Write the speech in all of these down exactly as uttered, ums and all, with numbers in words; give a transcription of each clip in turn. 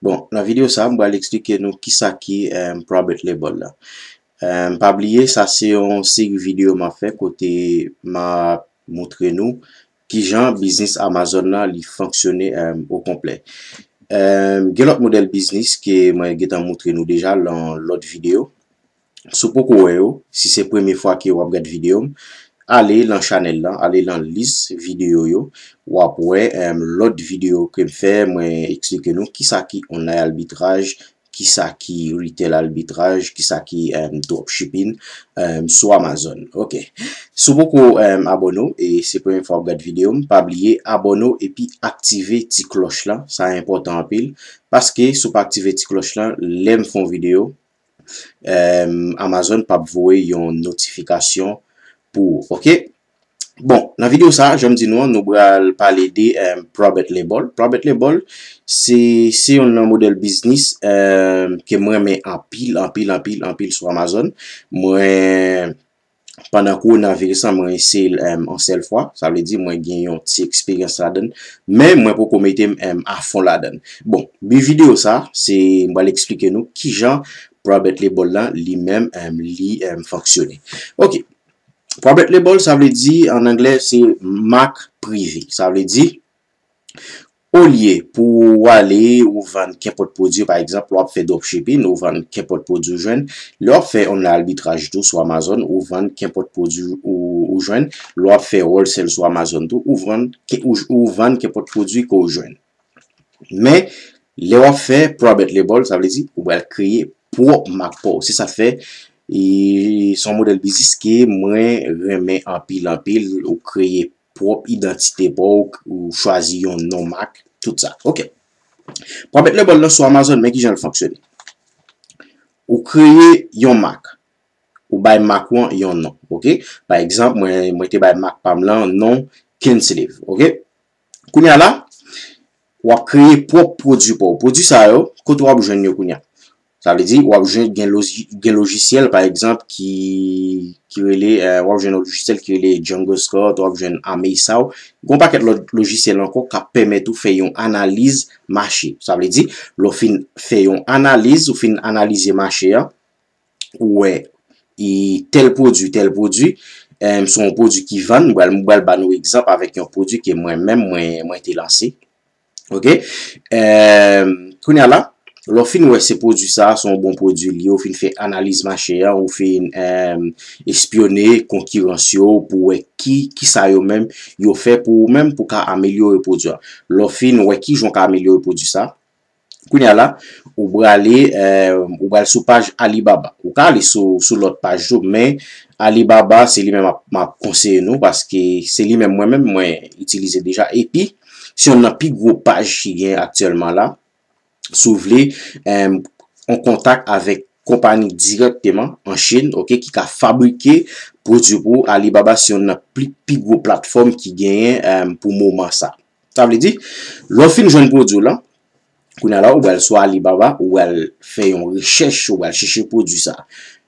Bon, nan videyo sa, m pral eksplike nou kisa ki, em, Private Label la. Em, pa bliye, sa se yon seri videyo m ap fè kote m ap moutre nou kijan biznis Amazon nan li fonksyone, em, o konplè. Em, gen lòt modèl biznis ke mwen gentan moutre nou deja lan lòt videyo. Si w poko wè yo, si se premye fwa ke w ap gad videyo m, ale lan chanèl lan, ale lan lis videyo yo, w ap wè, em, lòt videyo ke m fè, mwen eksplike nou kisa ki online arbitraj, kisa ki retail arbitraj, kisa ki, em, dropshipping, em, sou Amazon. Ok. Si w poko, em, abòne w, e se premye fwa w ap gad videyo m, pa bliye abòne w epi aktive ti klòch lan, sa enpòtan anpil, paske si w pa aktive ti klòch lan, lè m fè yon videyo, em, Amazon p ap voye yon notifikasyon pou ou, ok? Bon, nan videyo sa, jan m di nou an, nou pral pale de, em, Private Label. Private Label, se, se yon nan modèl biznis, em, ke mwen renmen anpil, anpil, anpil, anpil sou Amazon. Mwen, pandan kowonaviris lan, mwen eseye l, em, yon sèl fwa. Sa vle di, mwen gen yon ti eksperyans ladan l. Men, mwen poko mete m, em, afon ladan l. Bon, bi videyo sa, se, m pral eksplike nou kijan Private Label lan, li menm, em, li, em, fonksyone. Ok. Private Label, sa vle di, an anglè, se mak prive. Sa vle di, olye pou w ale, ou vann kenpòt pwodui, pa egzanp, lè w ap fè dropshipping, ou vann kenpòt pwodui ou jwenn. Lè w ap fè online arbitraj tou sou Amazon, ou vann kenpòt pwodui ou, ou jwenn. Lè w ap fè wholesale sou Amazon tou, ou vann ke, ou, ou vann kenpòt pwodui ke w jwenn. Men, lè w ap fè Private Label, sa vle di, ou pral kreye pwòp mak pa w. Se sa k fè, e, se yon modèl biznis ke mwen renmen anpil, anpil, ou kreye pwòp idantite pa w, ou chwazi yon non mak, tout sa. Ok. Private Label lan sou Amazon, men kijan l fonksyone. Ou kreye yon mak. Ou bay mak ou an yon non, ok? Pa egzanp, mwen, mwen te bay mak pa m lan non Kinslive, ok? Kounye a la, w ap kreye pwòp pwodui pa w. Pwodui sa yo, kote w ap jwenn yo kounye a? Sa vle di, w ap jwenn gen loji-, gen lojisyèl, pa egzanp, ki, ki rele, eh, w ap jwenn yon lojisyèl ki rele Jungle Scout, w ap jwenn Amazon, w ap jwenn yon pakèt lòt lojisyèl ankò k ap pèmèt ou fè yon analiz mache. Sa vle di, lè w fin fè yon analiz, ou fin analize mache a, ou wè, e tèl pwodui, tèl pwodui, em, se yon pwodui ki vann, mwen pral, mwen pral ba nou egzanp avèk yon pwodui ke mwen menm, mwen, mwen te lanse. Ok? Em, kounye a la, lè w fin wè se pwodui sa, se yon bon pwodui li ye, ou fin fè analiz mache a, ou fin, em, espyone konkirans yo pou wè ki, ki sa yo menm yo fè pou ou menm pou ka amelyore pwodui a. Lè w fin wè ki jan w ka amelyore pwodui sa, kounye a la, ou prale, eh, ou pral sou paj Alibaba. Ou ka ale sou, sou lòt paj tou, men Alibaba, se li menm m ap, m ap konseye nou, paske se li menm mwen menm, mwen itilize deja. Epi, se youn nan pi gwo paj ki gen aktyèlman la. Si w vle, em, an kontak avèk konpani dirèkteman an Chin, ok, ki ka fabrike pwodui pou ou. Alibaba, se youn nan pli, pi gwo platfòm ki genyen, em, pou moman sa. Sa vle di, lè w fin jwenn pwodui w lan, kounye a la, ou pral sou Alibaba, ou pral fè yon rechèch, ou pral chèche pwodui sa.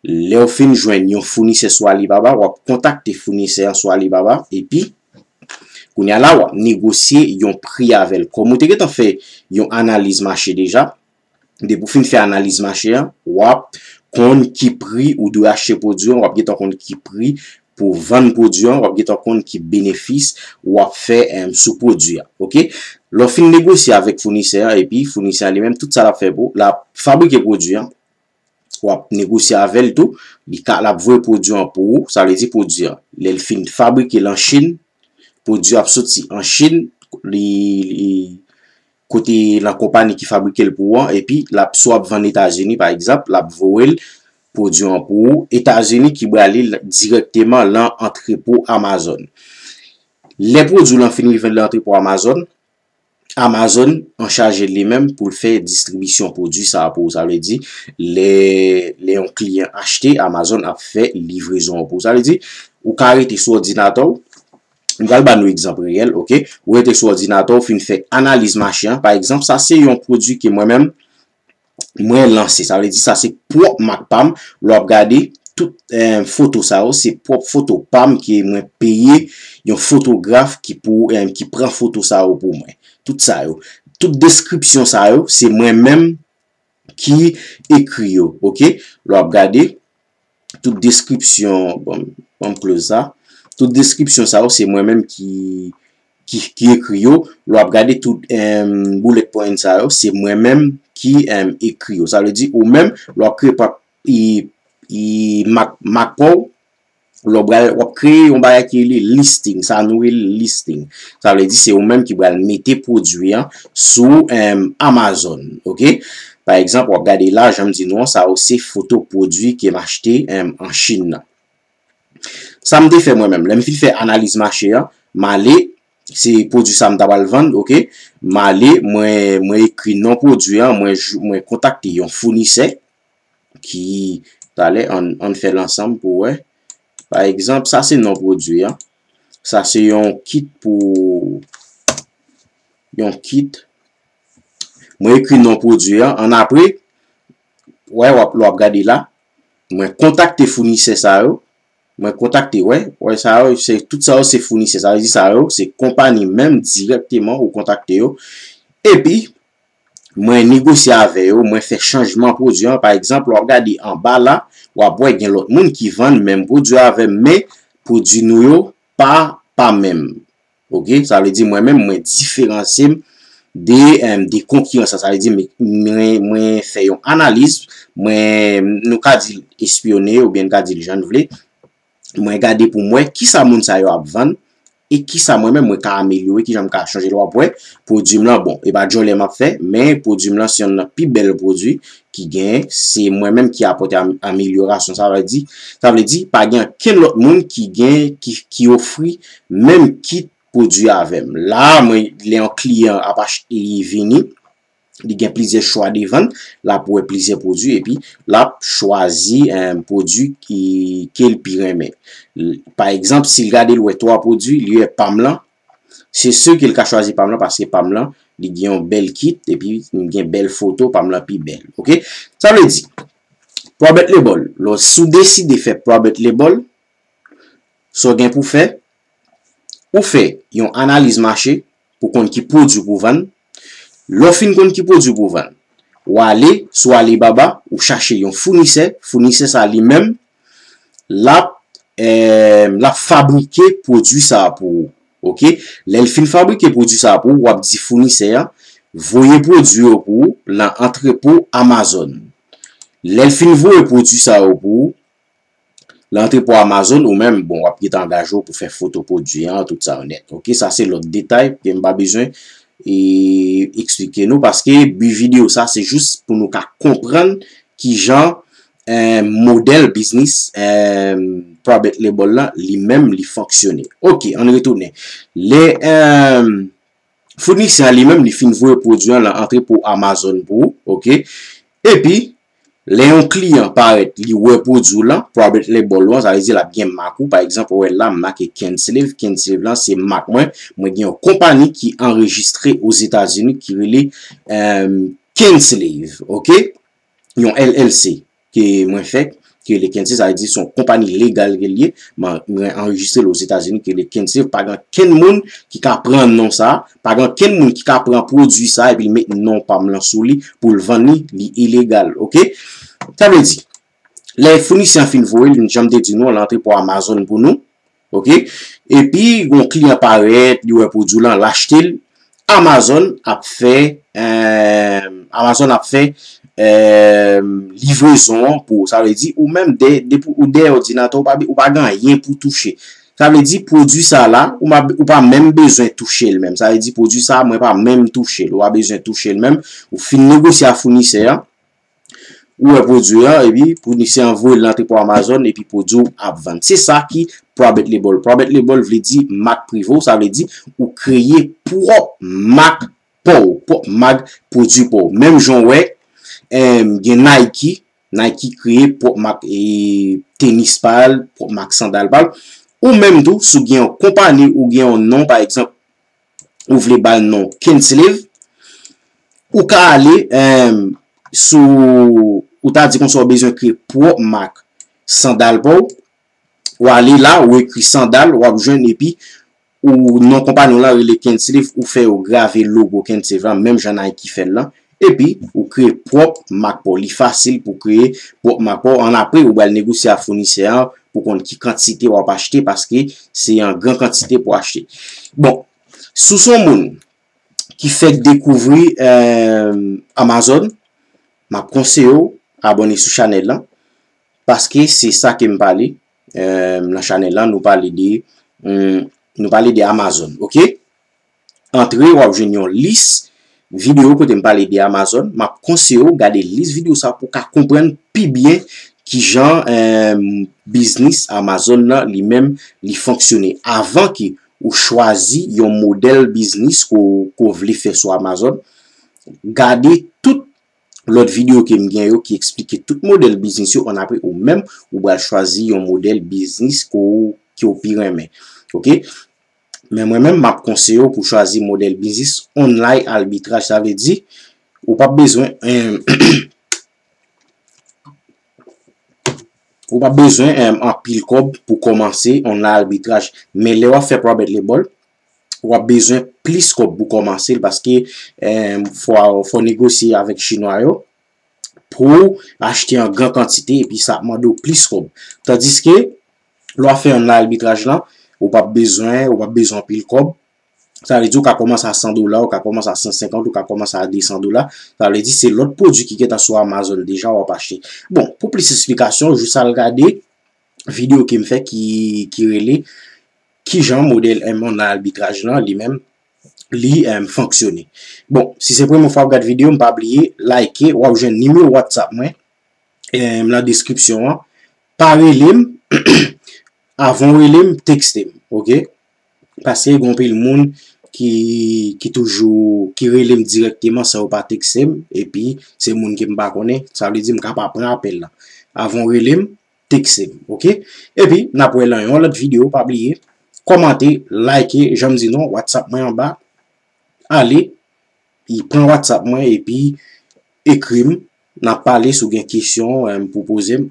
Lè w fin jwenn yon founisè sou Alibaba, w ap kontakte founisè an sou Alibaba, epi, kounye a la, w ap negosye yon pri avè l. Kòm ou te gentan fè yon analiz mache deja, depi w fin fè analiz mache an, w ap konn ki pri ou dwe achte pwodui an, w ap gentan konn ki pri pou w vann pwodui an, w ap gentan konn ki benefis w ap fè, em, sou pwodui an, ok? Lè w fin negosye avèk founisè an, epi founisè an li menm, tout sa l ap fè pou ou, l ap fabrike pwodui an, w ap negosye avè l tou, li ka, l ap voye pwodui an pou ou, sa vle di pwodui an, lè l fin fabrike l an Chin, pwodui ap soti an Chin, li, li kote nan konpani ki fabrike l pou ou an, epi l ap, si w ap vann Etazini, pa egzanp, l ap voye l pwodui an pou ou, Etazini ki prale l dirèkteman lan antrepo Amazon. Lè pwodui w lan fin rive lan antrepo Amazon, Amazon anchaje li menm pou l fè distribisyon pwodui sa a pou ou. Sa vle di, lè, lè yon kliyan achte, Amazon ap fè livrezon an pou ou. Sa vle di, ou ka rete sou òdinatè w, m pral ba nou egzanp reyèl, ok? Ou rete sou òdinatè w, fin fè analiz mache an. Pa egzanp, sa se yon pwodui ke mwen menm, mwen lanse. Sa vle di, sa se pwòp mak pa m. Lè w ap gade, tout, eh, foto sa yo, se pwòp foto pa m ke mwen peye yon fotograf ki pou, eh, ki pran foto sa yo pou mwen. Tout sa yo. tout deskripsyon sa yo, se mwen menm ki ekri yo, oke? Lè w ap gade, tout deskripsyon, bon, bon, m close sa. Tout deskripsyon sa yo, se mwen menm ki, ki, ki ekri yo. Lè w ap gade tout, em, bullet point sa yo, se mwen menm ki, em, ekri yo. Sa vle di, ou menm, lè w ap kreye pa, i, i, mak, mak pa w, lè w pral, w ap kreye yon bagay ki rele listing. Sa nou rele listing. Sa vle di, se ou menm ki pral mete pwodui an sou, em, Amazon, oke? Pa egzanp, w ap gade la, jan m di nou an, sa yo se foto pwodui ke m achte, em, an Chin nan. Sa m te fè mwen menm, lè m fin fè analiz mache an, m ale, se pwodui sa m ta pral vann, oke? M ale, mwen, mwen ekri non pwodui an, mwen, mwen kontakte yon founisè ki, talè, ann, ann fè l ansanm pou wè. Pa egzanp, sa se non pwodui an. Sa se yon kit pou, yon kit. Mwen ekri non pwodui an. Ann apre, wè, w ap, w ap gade la. Mwen kontakte founisè sa yo. Mwen kontakte, wè, wè sa yo, se, tout sa yo se founisè. Sa vle di sa yo, se konpani menm dirèkteman ou kontakte yo. Epi, mwen negosye avè yo, mwen fè chanjman pwodui an. Pa egzanp, w ap gade anba la, w ap wè gen lòt moun ki vann menm pwodui avè m, men pwodui nou yo pa, pa menm. Oke? Sa vle di mwen menm, mwen diferansye m de, em, de konkirans la. Sa vle di mwen, mwen, mwen fè yon analiz, mwen, nou ka di l espyone oubyen n ka di l jan n vle. Mwen gade pou m wè kisa moun sa yo ap vann e kisa mwen menm mwen ka amelyore, kijan m ka chanje l. W ap wè, pwodui m lan, bon, e pa djòlè m ap fè, men pwodui m lan se yonn nan pi bèl pwodui ki genyen, se mwen menm ki apòte am-, amelyorasyon. Sa vle di, sa vle di, pa gen ankenn lòt moun ki gen, ki, ki ofri menm kit pwodui avè m. La, mwen, lè yon kliyan ap achte, li vini, li gen plizyè chwa devan l, l ap wè plizyè pwodui, epi l ap chwazi, eh, pwodui ki, ke l pi renmen. L-, pa egzanp, si l gade, l wè twa pwodui, li wè pa m lan, se si ke l ka chwazi pa m lan, paske pa m lan, li gen yon bèl kit, epi m gen bèl foto, pa m lan pi bèl. Oke? Sa vle di, private label, lè si w deside fè private label, sa w gen pou fè, ou fè yon analiz mache pou konn ki pwodui pou vann. Lè w fin konn ki pwodui pou vann, w ale sou Alibaba, ou chache yon founisè, founisè sa li menm, l ap, eh, l ap fabrike pwodui sa a pou ou. Oke? Lè l fin fabrike pwodui sa a pou ou, w ap di founisè a, voye pwodui yo pou ou lan antrepo Amazon. Lè l fin voye pwodui sa yo pou ou, lan antrepo Amazon, ou menm, bon, w ap gentan angaje w pou fè foto pwodui an, tout sa yo nèt. Oke, sa se lòt detay ke m pa bezwen, e, eksplike nou, paske bi videyo sa, se jis pou nou ka konprann kijan, eh, modèl biznis, eh, private label lan, li menm, li fonksyone. Oke, ann retounen. Lè, eh, founisè an li menm, li fin voye pwodui an lan antrepo Amazon pou ou, oke? Epi, lè yon kliyan parèt, li wè pwodui w lan, private label ou an, sa vle di l ap gen mak ou. Pa egzanp, ou wè la, m make Kenslave. Kenslave lan, se mak mwen. Mwen gen yon konpani ki anrejistre Ozetazini ki rele, eh, Kenslave, oke? Yon L L C ke mwen fè, ki rele Kenslave, sa vle di se yon konpani legal ke l ye. Mwen, mwen anrejistre l Ozetazini, ki rele Kenslave. Pa gen kenn moun ki ka pran non sa, pa gen kenn moun ki ka pran pwodui sa epi l met non pa m lan sou li pou l vann li, li ilegal, oke? Sa vle di, lè founisè an fin voye l, jan m te di nou, l antre pou Amazon pou nou, oke? Epi, yon kliyan parèt, li wè pwodui lan, l achte l, Amazon ap fè, eh, Amazon ap fè, eh, livrezon an pou ou. Sa vle di, ou menm, de, depi ou dèyè òdinatè, ou pa, ou pa gen anyen pou touche. Sa vle di, pwodui sa la, ou pa, ou pa menm bezwen touche l menm. Sa vle di, pwodui sa, mwen pa menm touche l. Ou pa bezwen touche l menm. Ou fin negosye a founisè an, ou wè pwodui an, epi founisè an voye l nan antrepo Amazon, epi pwodui w ap vann. Se sa ki private label. Private label vle di mak prive w, sa vle di ou kreye pwòp mak pa w, pwòp mak pwodui pa w. Menm jan w wè, em, gen Nike, Nike kreye pwòp mak, e, tenis pa l, pwòp mak sandal pa l. Ou menm tou, si w gen yon konpani, ou gen yon non, pa egzanp, ou vle ba l non Kenslave, ou ka ale, em, sou, ou ta di konsa w bezwen kreye pwòp mak sandal pa w, w ale la, ou ekri sandal, w ap jwenn, epi ou non konpayi w lan rele Kendslive, ou fè yo grave logo Kendslive lan, menm jan Nike fè l lan. Epi, ou kreye pwòp mak pa w. Li fasil pou kreye pwòp mak pa w. An apre, ou pral negosye a founisè an pou konn ki kantite w ap achte, paske se an gran kantite pou achte. Bon, si w se yon moun ki fèk dekouvri eh, Amazon, m ap konseye w abòne sou chanèl lan, paske se sa ke m pale eh, nan chanèl lan, nou pale de, hmm, nou pale de Amazon, oke? Antre, w ap jwenn yon lis videyo kote m pale de Amazon. M ap konseye w gade lis videyo sa pou w ka konprann pi byen kijan eh, biznis Amazon nan li menm li fonksyone. Avan ke ou chwazi yon modèl biznis ke w, ke w vle fè sou Amazon, gade tout lòt videyo ke m gen yo ki eksplike tout modèl biznis yo, ann apre ou menm, ou pral chwazi yon modèl biznis ke w, ke w pi renmen. Oke? Men mwen menm, m ap konseye w pou chwazi modèl biznis online arbitraj. Sa vle di, ou p ap bezwen, eh, ou p ap bezwen eh, anpil kòb pou kòmanse online arbitraj. Men lè w ap fè private label, w ap bezwen plis kòb pou kòmanse l, paske eh, fò, fò negosye avèk chinwa yo pou achte an gran kantite, epi sa ap mande w plis kòb. Tandiske, lè w ap fè online arbitraj lan, ou p ap bezwen, ou p ap bezwen anpil kòb. Sa vle di ou ka kòmanse a san dola, ou ka kòmanse a san senkant, ou ka kòmanse a de san dola. Sa vle di se lòt pwodui ki gentan sou Amazon deja w ap achte. Bon, pou plis esplikasyon, jis al gade videyo ke m fè ki, ki rele kijan modèl eh, online arbitraj lan li menm li eh, fonksyone. Bon, si se premye fwa w ap gade videyo, m pa bliye like, w ap jwenn nimewo WhatsApp mwen eh, nan deskripsyon an. Pa rele m, avan w rele m, tekste m, oke? Paske gen anpil moun ki, ki toujou, ki rele m dirèkteman san yo pa tekste m, epi se moun ke m pa konnen, sa vle di m ka pa pran apèl la. Avan w rele m, tekste m, oke? Epi, n ap wè lan yon lòt videyo, pa bliye, kòmante, like, jan m di nou, WhatsApp mwen anba, ale, pran WhatsApp mwen, epi ekri m, n ap pale si w gen kesyon eh, pou poze m.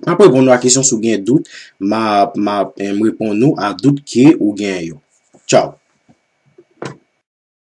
M ap reponn ou a kesyon si w gen dout, m ap, m ap eh, reponn ou a dout ke ou gen yo. Tchaw!